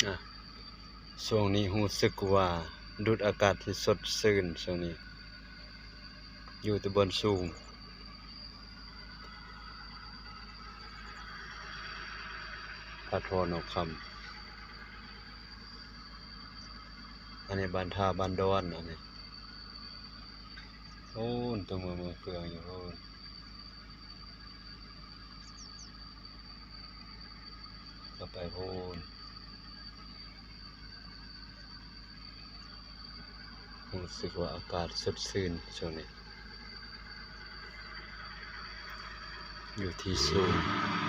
ອ່ະ ຊ່ວງນີ້ຮູ້ສຶກວ່າດູດອາກາດທີ່ສົດຊື່ນ ຊ່ວງນີ້ຢູ່ແຕ່ບ່ອນສູງ ຜາທໍ່ໜອງຄຳ. ອັນນີ້ບ້ານທ່າບ້ານດອນ ອັນນີ້ ໂອ້ນ ຕົວເມືອງ ເມືອງເຟືອງຢູ່ໂອ້ນ ເຂົ້າໄປໂອ້ນ ຮູ້ສຶກວ່າອາກາດສົດຊື່ນຊ່ວງນີ້ ຢູ່ທີ່ສູງ.